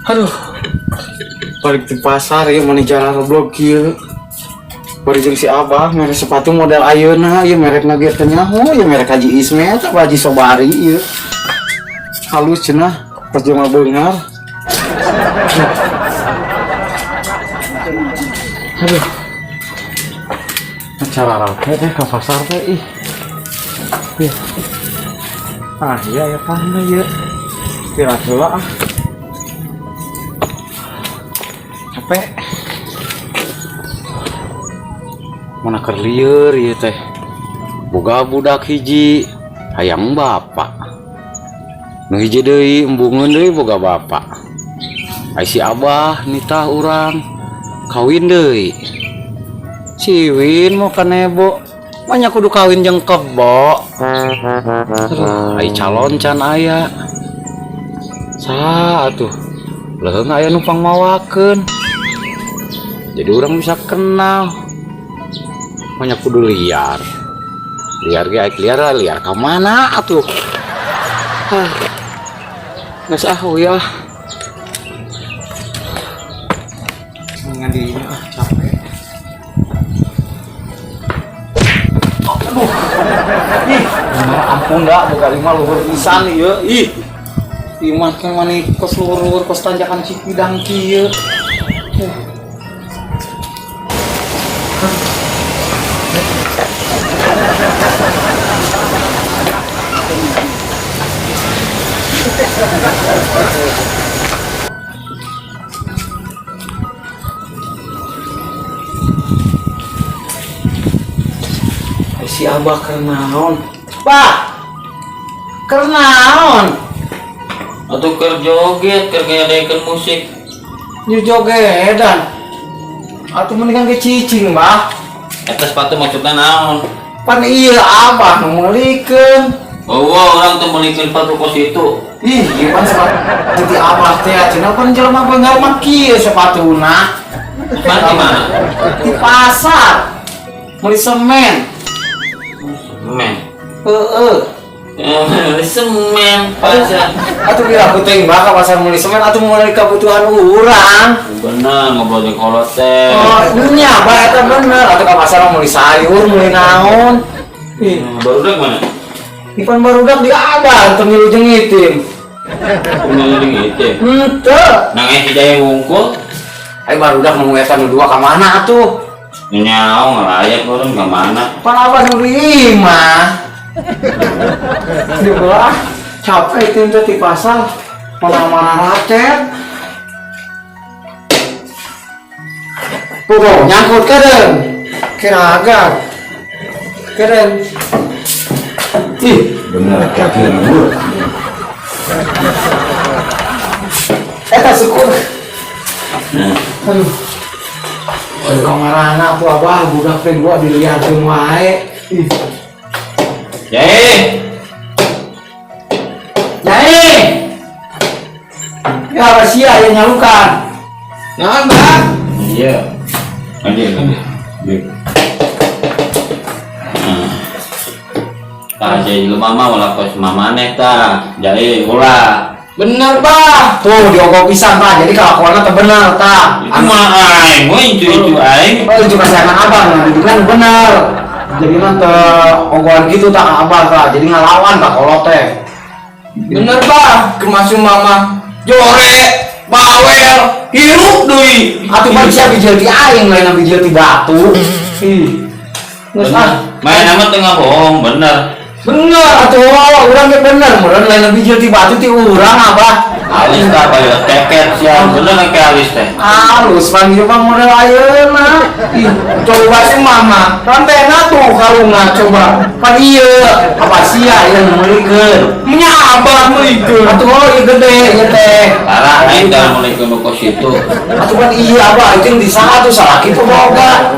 Aduh. Balik di pasar ya mana jalan goblok kieu. Bari jeung si Abah mere sepatu model ayeuna ieu merekna ge teu nyaho, ieu merek Haji Ismet apa Haji Sobari ieu. Halus cenah pas jelema beunghar. Aduh. Acara rame teh ka pasar teh ih. Ih. Ah iya ya tanda ieu. Kira heula ah. Capek. Mana keur lieur ieu teh. Boga budak hiji, hayang bapak. Nu hiji deui embungeun deui boga bapak. Ai si Abah nitah urang kawin deui. Ciwin mau ka nebo. Banyak kudu kawin jeung kebo. Aduh, ai calon can aya. Saha atuh? Leuheung aya nu pangmawakeun. Jadi orang bisa kenal. Banyak kudu liar. Liar ge aik liar lah, liar ka mana atuh? Ah. Geus ah uyah. Mendingan dirinya ah capek. Aduh. Ih, bener ampun dah boga lima luhur pisan ieu. Ih. Iman kan mani kos luhur-luhur kos tanjakan Cikidang kieu. Si Abah keur naon? Bah. Keur naon? Atuh keur joget, keur ngayakeun musik. Nyu jogedan. Atuh mendingan ge cicing, Bah. Eta sepatu maksudna naon? Pan ieu Abah nu meulikeun. Oh, orang tuh meulikeun sepatu kos itu. Ih, ieu pan sepatu ti Abah teh cenah pan jelema beunghar mah kieu sepatuna. Pan di mana? Di pasar. Meuli semen. Semen. Heeh. Meuli semen pasar. Atuh pira penting bah ka pasar meuli semen atuh meuli kebutuhan urang. Bener ngobrol jeung kolot teh. Oh, nya bah eta bener atuh ka pasar meuli sayur, meuli naon. Ih, barudak mana? Ipan barudak di Abah teu ngilu jeung itim. Ngilu jeung itim. Henteu. Nangis si Jaya wungkul. Ai barudak nu eta nu dua ka mana atuh? Nyaho ngelayap urang ka mana? Pan Abah nu lima. Di belah capek itim teh di pasar mana-mana racet. Tuh, tuh nyangkut keren. Kiraga. Keren. Ih, bener kaki luhur. Eta syukur. Nah. Aduh. Aduh, kamarana tuh Abah budak teh gua diliatin wae. Ih. Yai. Yai. Ya rahasia ya nyalukan. Naon, Bang? Iya. Lanjut, lanjut. Tah jadi lu mama ulah kos mamaneh tah. Jadi ulah. Bener, Bah. Tuh diogok pisan tah. Jadi kelakuanna teh bener tah. Itu mah aing, we incu-incu aing. Oh, itu kasihan Abah, nah, itu kan bener. Jadi mah teu ogohan gitu tah ka Abah tah. Jadi ngalawan tah kolot teh. Bener, Bah. Kemasuk mama jore, bawel, hirup deui. Atuh pan sia bijil ti aing lain bijil ti batu. Ih. Geus ah. Main nama teu bohong, bener. Bener atuh urang ge bener, meureun lain bijil ti batu ti urang Abah. Alis tah bayo teket sia, bener ke alis teh. Halus pan ieu mah model ayeuna. Ih, coba si mama, rantena tuh kalungna coba. Pan ieu, apa sia ieu nu meulikeun? Nya Abah meulikeun. Atuh oh ieu gede ieu teh. Parah aing teh meulikeun nu kos itu. Atuh pan ieu Abah itu di saha tuh salaki tuh boga.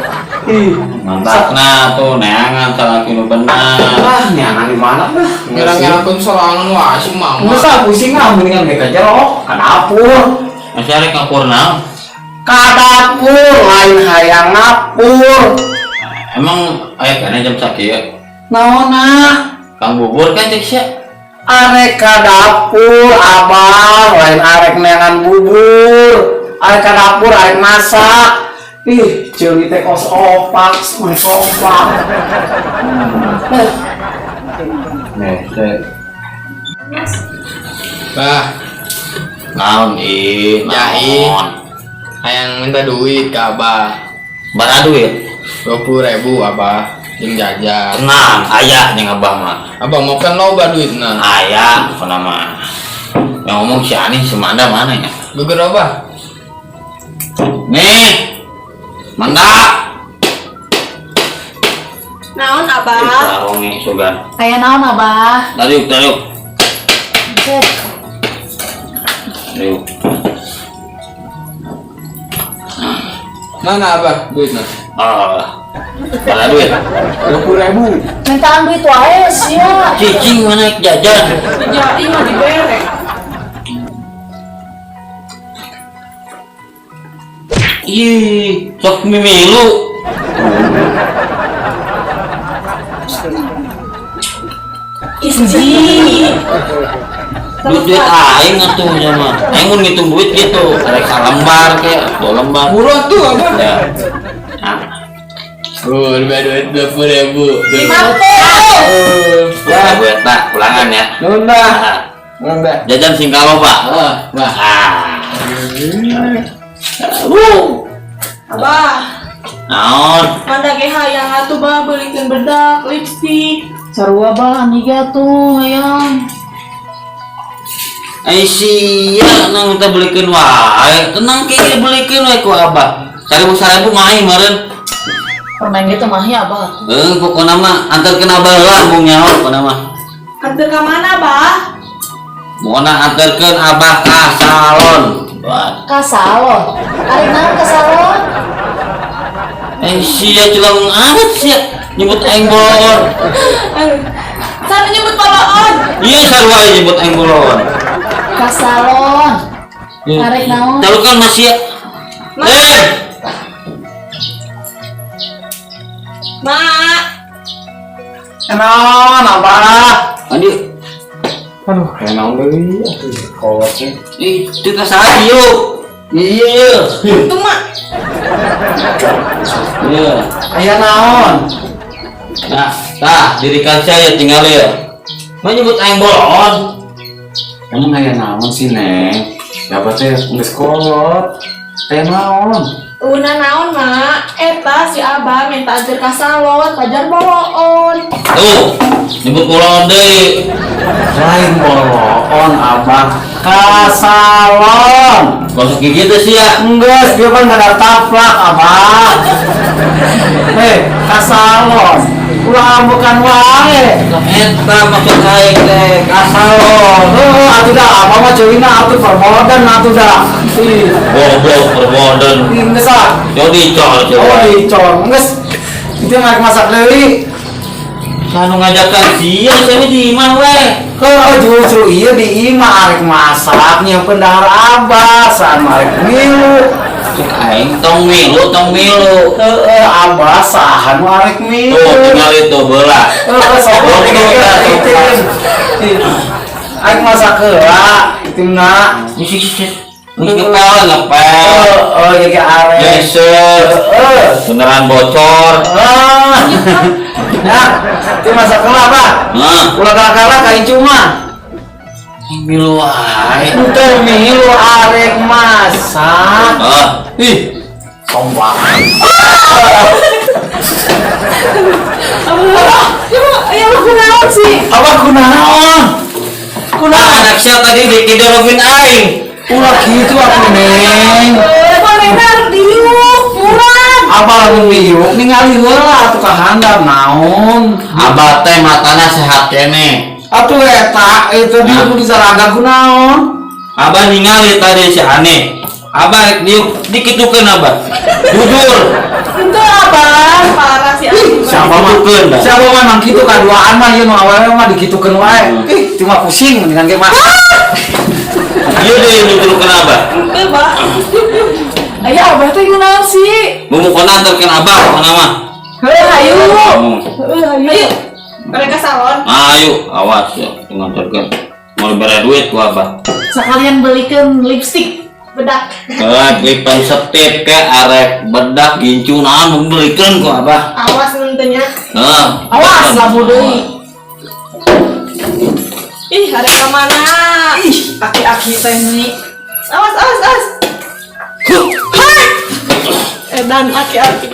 Ih, mantapna tuh neangan salaki nu bener. Ah, neangan di mana bah? Ngira-ngirakeun sorangan wae si mama. Geus ah pusing ah mendingan ge ka jero, ka dapur. Masih arek ngapur naon? Ka dapur lain hayang ngapur. Emang aya kana jam sakieu? Naonna? Kang bubur kan cek sia. Arek ka dapur Abah Lain arek neangan bubur, arek ka dapur, arek masak. Ih, ceuli teh kos opak, mah opak. Nih, teh. Bah, Naon ih, Jai. naon. Hayang minta duit ke Abah. Bara duit. 20.000, Abah. Jeung jajan. Tenang, aya jeung Abah mah. Abah mau kan loba duitna. Aya, pokona mah. Yang ngomong si Ani, si Manda mana ya? Geger, Abah. Nih. Manda. Naon, Abah? Saronge sugan. Aya naon, Abah? Tariuk, tariuk. Cek. Tariuk. Mana, Abah, duitna? Ah. Mana duit? 20.000. Mintaan duit wae sia. Cicing mana jajan? Jadi mah dibere. Ih, sok mimilu. Iji. Duit-duit aing atuh nya mah. Aing mun ngitung duit gitu, rek salembar ke, dua lembar. Murah tuh, Abah. Ya. Nah, Oh, lebih duit 20.000. 50. ya gue tak ulangan ya. Nuhun, Bah. Nah, Nuhun, Bah. jajan sing loba. Ah, bah. Ah. Wuh. Abah, Naon? manda ge hayang atuh, Bah, beulikeun bedak, lipstik. Sarua, Bah, ani ge atuh hayang. Ai sia nang minta belikeun wae. Tenang ke belikeun wae ku Abah. 1000 1000 mah meureun. Permen gitu mah ya, Abah. Heuh, pokona mah anterkeun Abah heula embung nyaho pokona mah. Anter ka mana, Bah? Pokona anterkeun Abah ka salon. Wah. Ka salon. Ari naon ka salon? Eh sia culang amat sia nyebut aing bolon. Sana nyebut boloon. Iya sarua nyebut aing bolon. Ka salon. Arek naon? Taruhkan masih ya. Eh, Mak. Naon, Abah? Andi, Aduh, kayak naon deui atuh kolot teh. itu ka saha yuk. Iya iya. Itu, Mak. Iya. Aya naon? Nah, tah dirikan saya tinggal ya. Mau nyebut aing bolon. Emang aya naon sih, Neng? Dapat teh geus kolot. Aya naon? Una naon, Mak? Eta si Abah minta anter ka salon, pajar boloon. Tuh, nyebut bolon deui. Lain bolon, Abah. Ka salon. Gosok gigi teh sia. Enggeus, dia kan ada taplak, Abah. Hei, ka salon. Ulah ambekan wae. Eta maksud aing teh ka salon. Heuh, atuh dah, Abah mah ceulina atuh permodan atuh dah. Ih, Goblok permodan. ih, geus ah. Jadi dicor Oh, coba. dicor. Geus. Itu mah masak deui. Sanu ngajakan sia saya di imah we. Heuh, justru ieu di imah arek masak nyieupkeun dahar Abah, sama arek milu. Cek aing tong milu, tong milu. Heeh, Abah saha nu arek milu. Tuh tinggal itu belah. Heeh, sok Oh, itim. Arek masak heula, itimna. Musik sih. Musik ngepel, ngepel. Heeh, ieu ge arek. Geser. Heeh. Beneran bocor. Ah. Ya, itu masak heula, Bah. Nah, Ulah kalah-kalah ka incu mah. milu wae. Teu milu arek masak. Ah, Ih, sombong. Abah, ya aku naon sih? Abah kunaon? Kunaon anak sia tadi didorongin aing. Ulah gitu atuh, Neng. Mana arek diuk, murah. Abah lamun diuk ningali heula atuh ka handap naon. Abah teh matana sehat keneh. Atuh eta itu diuk disaraga kunaon? Abah ningali tadi si Ane. Abah rek diuk dikitukeun Abah. Jujur. Itu Abah, parah si Abah. Siapa mah? Dikitukeun, dah. Siapa mah emang kitu kaduaan mah ieu nu awewe mah dikitukeun wae. Ih, cuma pusing mendingan ge mah. Ieu deui nuturkeun Abah. Itu, Bah. Aya Abah teh kunaon sih? Mumukona anterkeun Abah pokona mah. Heuh, hayu. Ngomong. Heuh, hayu. Mereka salon. Ayo, awas ya, nganterkeun. Mau diberi duit ku Abah. Sekalian belikan lipstick bedak. Eh, lipen setip ke arek bedak gincu naon belikan ku Abah. Awas nantinya. Heeh. Awas labu deui. Ih, ada ke mana? Ih, aki-aki teh nih. Awas, awas, awas. Hai. Edan aki-aki.